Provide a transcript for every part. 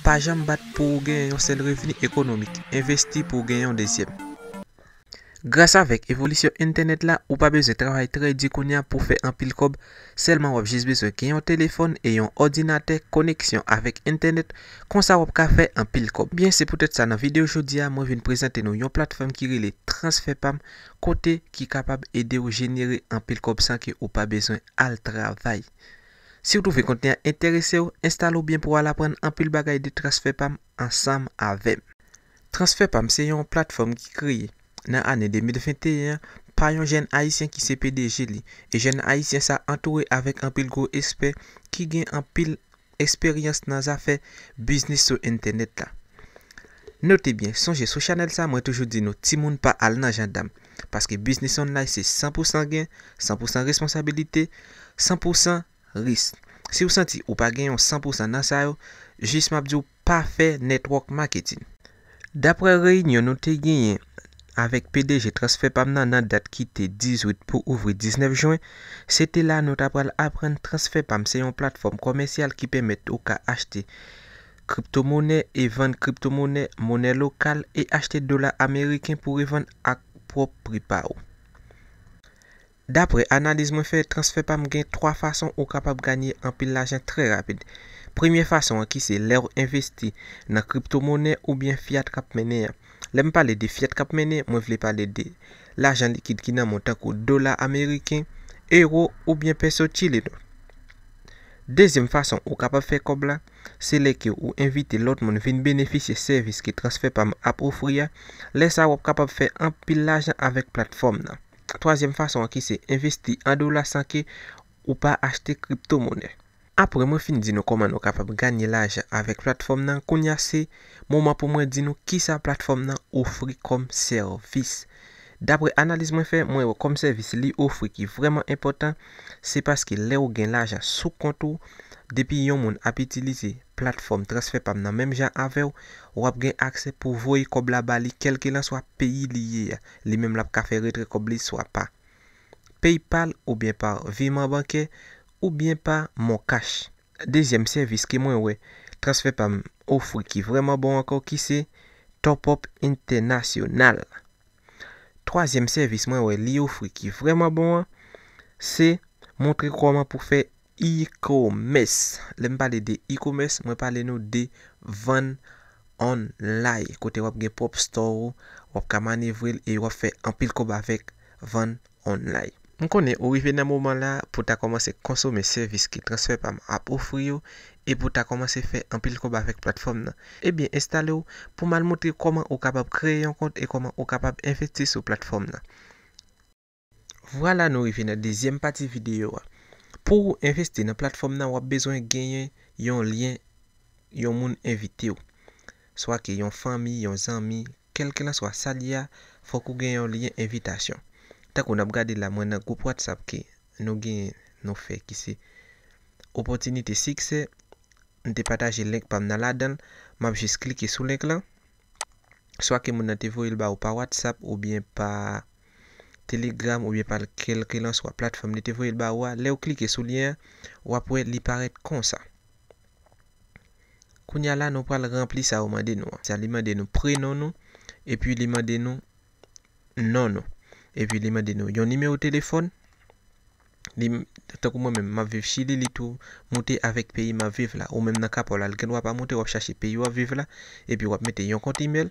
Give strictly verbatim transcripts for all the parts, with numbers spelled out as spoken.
pa janm bat pou w gen yon sèl revni ekonomik. Envesti pou w gen yon dezyèm. Gras avèk evolisyon entènèt la, ou pa bezwen travay trè di kounye a pou fè anpil kòb. Sèlman w ap jis bezwen gen yon telefòn e yon òdinatè, koneksyon avèk entènèt, konsa w ap ka fè anpil kòb. Byen, se poutèt sa nan videyo jodi a, mwen vin prezante nou yon platfòm ki rele TransferPam, kote ki kapab ede w jenere anpil kòb san ke ou pa bezwen al travay. Si w twouve kontni a enterese w, enstale w byen pou w al aprann anpil bagay de TransferPam ansanm avè m. TransferPam se yon platfòm ki kreye nan ane de mil venteyen an pa yon jèn ayisyen ki se P D G li. E jèn ayisyen sa antoure avèk anpil gwo espè ki gen anpil esperyans nan zafè biznis sou entènèt la. Note byen, sonje sou chanèl sa, mwen toujou di nou, timoun pa al nan jandam. Paske biznis online se san pousan gen, san pousan responsabilite, san pousan risk. Si w santi ou pa gen yon san pousan nan sa yo, jis m ap di w pa fè network marketing. Daprè reyinyon nou te genyen avèk P D G TransferPam nan, nan dat ki te dizuit pou ouvri diznèf jen, se te la nou ta pral aprann TransferPam se yon platfòm kòmèsyal ki pèmèt ou ka achte kriptomonè e vann kriptomonè, monè lokal e achte dola ameriken pou revann ak pwòp pri pa w. Daprè analiz mwen fè, TransferPam gen twa fason ou kapab ganye anpil lajan trè rapid. Premye fason an ki se lè w envesti nan kriptomonè oubyen fiat k ap mennen an. Lè m pale de fiat k ap mennen, mwen vle pale de lajan likid ki nan men w tankou dola ameriken, ewo oubyen pèso chileno. Dezyèm fason ou kapab fè kòb la, se lè ke ou envite lòt moun vin benefisye sèvis ke TransferPam ap ofri a. Lè sa a, w ap kapab fè anpil lajan avèk platfòm nan. Twazyèm fason an ki se envesti an dola san ke ou pa achte kriptomonè. Apre mwen fin di nou kòman nou kapab ganye lajan avèk platfòm nan, kounye a se moman pou mwen di nou kisa platfòm nan ofri kòm sèvis. Daprè analiz mwen fè, mwen wè kòm sèvis li ofri ki vrèman enpòtan, se paske lè w gen lajan sou kont ou, depi yon moun ap itilize platfòm TransferPam nan menm jan avè w, w ap gen aksè pou voye kòb la ba li kèlkelanswa peyi li ye a. Li menm l ap ka fè retrè kòb li swa pa PayPal oubyen pa viman bankè oubyen pa MonCash. Dezyèm sèvis ke mwen wè TransferPam ofri ki vrèman bon ankò ki se Top Up Entènasyonal. Twazyèm sèvis mwen wè li ofri ki vrèman bon an, se montre kòman pou fè e-commerce. Lè m pale de e-commerce, mwen pale nou de vann online, kote w ap gen pwòp store ou, w ap ka manevre l e w ap fè anpil kòb avèk vann online. M konnen ou rive nan moman la pou ta kòmanse konsome sèvis ke TransferPam ap ofri yo e pou ta kòmanse fè anpil kòb avèk platfòm nan. Ebyen, enstale w pou m al montre kòman ou kapab kreye yon kont e kòman ou kapab envesti sou platfòm nan. Vwala, nou rive nan dezyèm pati videyo a. Pou w envesti nan platfòm nan, w ap bezwen genyen yon lyen yon moun envite w. Swa ke yon fanmi, yon zanmi, kèlkelanswa sa l ye a, fòk ou gen yon lyen envitasyon. Tankou n ap gade la, mwen nan gwoup WhatsApp ke nou genyen, nou fè ki se Opòtinite Siksè, m te pataje link pa m nan ladan l, m ap jis klike sou link lan. Swa ke moun nan te voye l ba ou pa WhatsApp oubyen pa Telegram oubyen pa kèlkelanswa platfòm li te voye l ba ou a, lè w klike sou lyen an, w ap wè li parèt konsa. Kounye a la, nou pral ranpli sa yo mande nou an. Sa li mande nou prenon nou, epi li mande nou non nou. Epi li mande nou yon nimewo telefòn. Li, tankou mwen menm, m ap viv Chili, li tou moute avèk peyi m ap viv la. Ou menm nan ka pa w la, li gen dwa pa moute, w ap chache peyi w ap viv la, epi w ap mete yon kont imèl.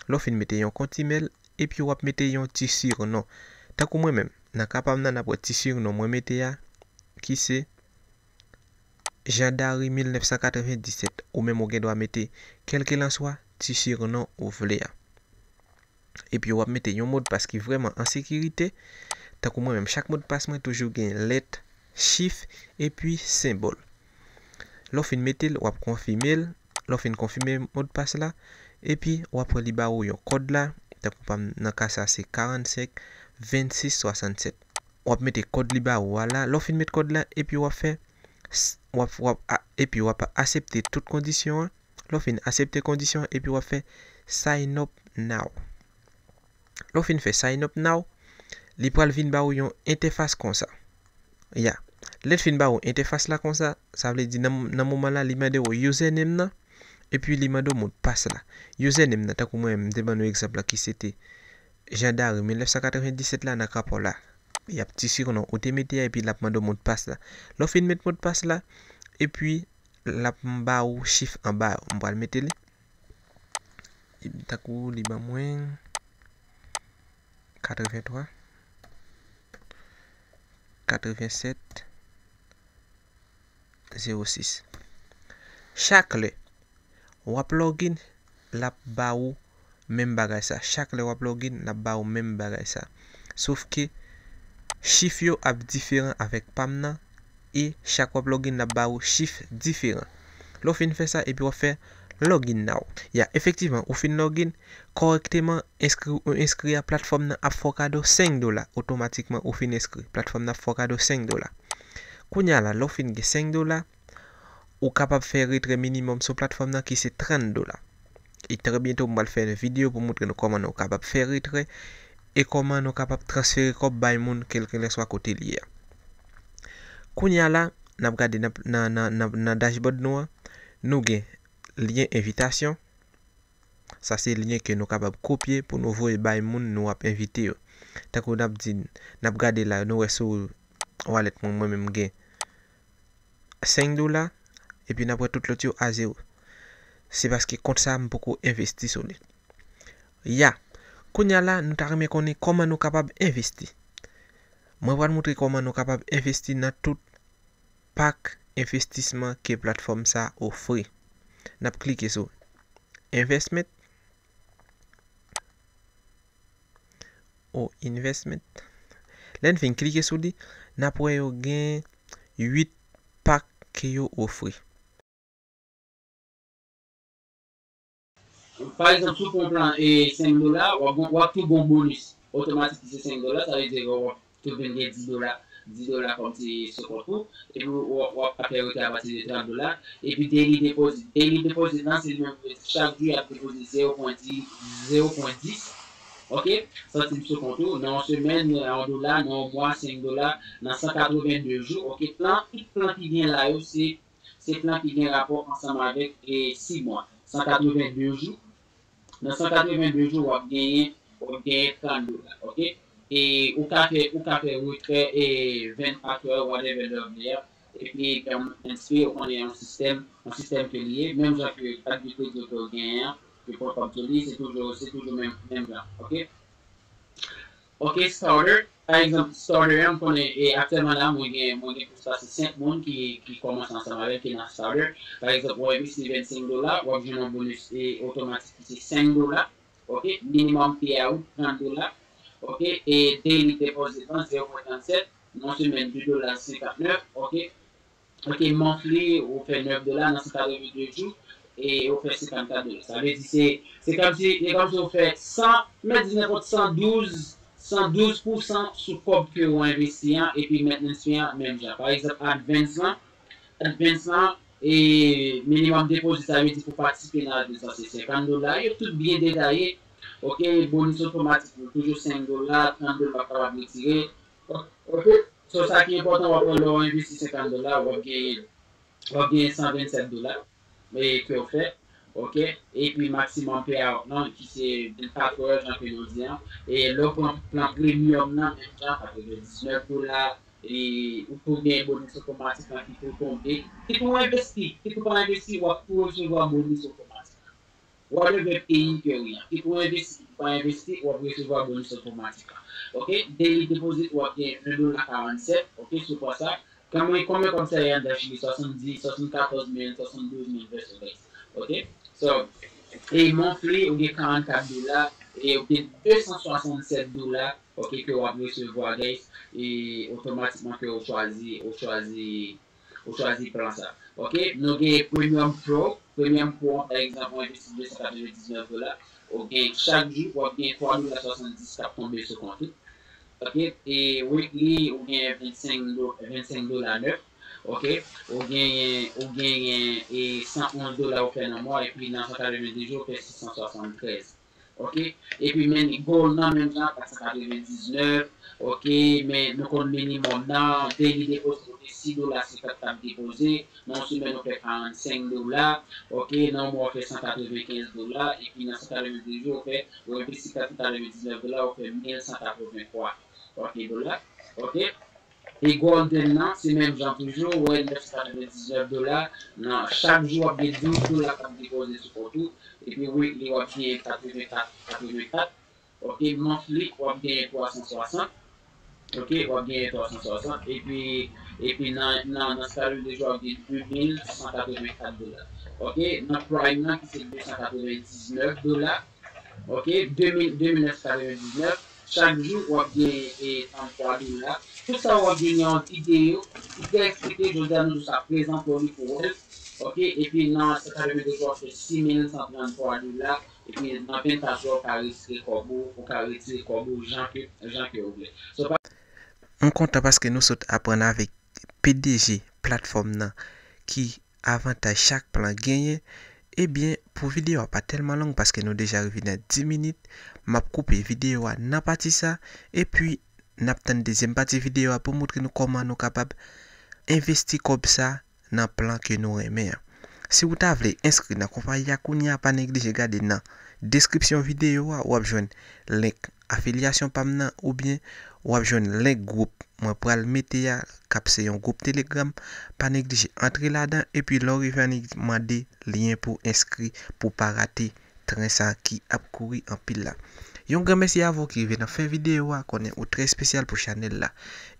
Lè w fin mete yon kont imèl, epi w ap mete yon ti sirnon. Tankou mwen menm, nan ka pa m nan, n ap wè ti sirnon mwen mete a, ki se Jean Dary mil nèf san katrevendisèt. Ou menm ou gen dwa mete kèlkelanswa ti sirnon ou vle a. Epi w ap mete yon modpas ki vrèman an sekirite. Tankou mwen menm, chak modpas mwen toujou gen lèt, chif, epi senbòl. Lè w fin mete l, w ap konfime l. Lè w fin konfime modpas la, epi w ap wè li ba ou yon kòd la. Tankou pa m, nan ka sa, se karannsenk vennsis swasannsèt. W ap mete kòd li ba ou a la. Lè w fin mete kòd la, epi w ap fè, s-, w ap, w ap a-, epi w ap aksepte tout kondisyon an. Lè w fin aksepte kondisyon an, epi w ap fè sign up now. Lè w fin fè sign up now, li pral vin ba ou yon entèfas konsa. Ya. Lè l fin ba ou entèfas la konsa, sa vle di nan, nan moman la, li mande w username nan, epi li mande w modpas la. Username nan, tankou mwen, m te ban nou egzanp la ki se te Jean Dary mil nèf san katrevenndisèt la nan rapò la. Y ap ti sironon ou te mete a epi l ap mande w modpas la. Lè w fin met modpas la, epi l ap ba ou chif anba yo. M pral mete li. Tankou li ban mwen katrevenntwa, katrevensèt, zewo sis. Chak lè w ap login, l ap ba ou menm bagay sa. Chak lè w ap login, l ap ba ou menm bagay sa. Sof ke chif yo ap diferan avèk pa m nan, e chak w ap login, l ap ba ou chif diferan. Lè w fin fè sa, epi w ap fè login now. Ya, efektivman, ou fin login kòrèkteman, enskri, ou enskri a, platfòm nan ap fè w kado senk dola. Otomatikman, ou fin enskri, platfòm nan ap fè w kado senk dola. Kounye a la, lè w fin gen senk dola, ou kapab fè retrè minimòm sou platfòm nan ki se trant dola. E trè byento, m pral fè yon videyo pou montre nou kòman nou kapab fè retrè e kòman nou kapab transfere kòb bay moun kèlkeswa kote l ye a. Kounye a la, n ap gade nan, nan, nan, nan, nan dashboard nou an, nou gen lyen envitasyon. Sa se lyen ke nou kapab kopye pou nou voye bay moun nou ap envite yo. Tankou n ap di, n ap gade la, nou wè sou wallet mwen, mwen menm gen senk dola, epi n ap wè tout lòt yo a zewo. Se paske kont sa a m poko envesti sou li. Ya, kounye a la, nou ta renmen konnen kòman nou kapab envesti. Mwen pral montre kòman nou kapab envesti nan tout pak envestisman ke platfòm sa a ofri. N ap klike sou investment. O investment. Lè n fin klike sou li, n ap wè yo gen uit pak ke yo ofri. Pa egzanp, si w pran plan e senk dola, w ap, w ap tou gon bonis otomatik ki se senk dola, sa vle di w ap tou vin gen dis dola, dis dola kòm ti sou kont ou, epi w, w ap ka fè retrè apati de trant dola, epi daily deposit. Daily deposit lan, se li menm ki vle di chak jou y ap depoze zewo pwen dis, zewo pwen dis, oke, santim sou kont ou, nan yon semèn, nan yon dola, nan yon mwa, senk dola, nan san katrevenndez jou, oke, plan, tout plan ki gen la yo, se se plan ki gen rapò ansanm avèk e sis mwa, san katrevenndez jou. Nan san katrevenndez jou, w ap genyen, w ap genyen trant dola, oke? E ou ka fè, ou ka fè retrè e vennkat è, whatever lè w vle a. Epi, kòm N S P, ou konnen yon sistèm, yon sistèm ke li ye, menm jan ke kat de kredi ke w genyen an, ke pran kòb sou li, se toujou, se toujou menm, menm jan, oke? Ok, starter. Pa egzanp, starter an, m konnen, e aktyèlman la, mwen gen, mwen gen plis pase senk moun ki, ki kòmanse ansanm avè m, ki nan starter. Pa egzanp, w envesti vennsenk dola, w ap jwenn yon bonis e otomatik ki se senk dola. Ok, minimum payout, trant dola. Ok, e daily deposit lan, zewo pwen trannsèt, nan semèn, de dola senkantnèf. Ok, Ok, monthly, ou fè nèf dola nan san katrevenndez jou, e ou fè senkannkat dola. Sa vle di se, se kòmsi, se kòmsi ou fè san, mèt di nenpòt san douz, san douz pousan sou kòb ke ou envesti an, epi maintenance fee an, menm jan. Pa egzanp, advance lan, advance lan, e minimum deposit, sa vle di pou patisipe nan advance lan, se senkant dola. Yo tout byen detaye. Ok, bonis otomatik, toujou senk dola, trant dola w kapab retire. Ok. So, sa ki enpòtan, w ap wè lè w envesti senkant dola, w ap genyen, w ap genyen san vennsèt dola, e, ke w fè, ok? Epi maximum payout lan, ki se vennkat è, jan ke nou di an. E lè w pran plan premium nan, menm jan, katrevendiznèf dola, e ou tou gen bonis otomatik lan ki tou tonbe. Kit ou envesti, kit ou pa envesti, w ap tou resevwa bonis otomatik lan. Whatever peyi ke w ye. Kit ou envesti, kit ou pa envesti, w ap resevwa bonis otomatik la. Ok? Daily deposit, w ap gen yon dola karannsèt, ok, sou kò sa. Konbyen, konbyen kòb sa ye anndan Chili? Swasanndis, swasannkatòz mil, swasanndouz mil peso, guys. Ok? So, e monthly, ou gen karannkat dola, e ou gen de san swasannsèt dola, ok, ke w ap resevwa, guys, e otomatikman ke ou chwazi, ou chwazi ou chwazi plan sa. Ok, nou gen Premium Pro. Premium Pro, pa egzanp, ou envesti de san katrevendiznèf dola, ou gen chak jou, w ap gen twa dola swasanndis k ap tonbe sou kont ou. Ok, e weekly, ou gen vennsenk do-, vennsenk dola nèf. Ok, ou genyen, ou genyen e san onz dola ou fè nan mwa, epi nan san katrevendez jou, ou fè sis san swasanntrèz. Ok, epi men goal nan menm jan, kat san katrevendiznèf. Ok, men nou konn minimòm nan, daily deposit, ok, sis dola se kat k ap depoze. Nan yon semèn, ou fè karannsenk dola. Ok, nan yon mwa, ou fè san katrevenkenz dola. Epi nan san katrevendiz jou, ou fè, ou envesti kat san katrevendiznèf dola, ou fè mil san katrevenntwa, ok, dola. Ok. E Golden nan, se menm jan toujou, ou wè, nèf san katrevendiznèf dola. Nan chak jou, w ap gen douz dola k ap depoze sou kont ou. Epi weekly, w ap gen katrevenkat, katrevenkat. Ok, monthly, w ap genyen twa san swasant. Ok, w ap genyen twa san swasant. Epi, epi nan, nan, nan skalin de jou, w ap gen de mil san katrevenkat dola. Ok, nan Prime nan, ki se de san katrevendiznèf dola. Ok, de mil, de mil nèf san katrevendiznèf. Chak jou, w ap gen, e, twa dola. Tout sa w ap gen nan yon videyo ki byen eksplike, jodi a nou di w sa prezante w li pou w wè l. Ok, epi nan san katrevendiznèf, w ap fè sis mil san tranntwa dola. Epi nan vennkat jou, w ka retire kòb ou, ou ka retire kòb ou jan ke, jan ke w vle. So, pa M kontan paske nou sot aprann avèk P D G platfòm nan ki avantaj chak plan genyen. Ebyen, pou videyo a pa tèlman long paske nou deja rive nan dis minit, m ap koupe videyo a nan pati sa, epi n ap tann dezyèm pati videyo a pou montre nou kòman nou kapab envesti kòb sa nan plan ke nou renmen an. Si w ta vle enskri nan konpayi a kounye a, pa neglije gade nan deskripsyon videyo a, w ap jwenn link afilyasyon pa m nan, oubyen w ap jwenn link gwoup mwen pral mete a, k ap se yon gwoup Telegram. Pa neglije antre ladan, epi lè w rive annik mande lyen pou enskri, pou w pa rate tren sa ki ap kouri anpil la. Yon gran mèsi avè w ki rive nan fen videyo a, konnen ou trè espesyal pou chanèl la.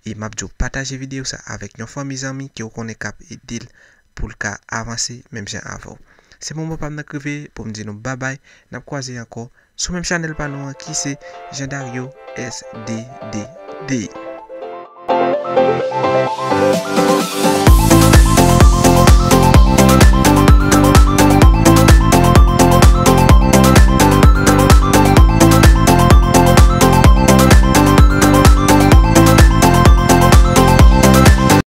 E m ap di w pataje videyo sa avèk yon fanmi zanmi ke w konnen k ap ede l pou l ka avanse menm jan avè w. Se moman pa m nan k rive pou m di nou babay, n ap kwaze ankò sou menm chanèl pa nou an ki se Jean Dario S D D D.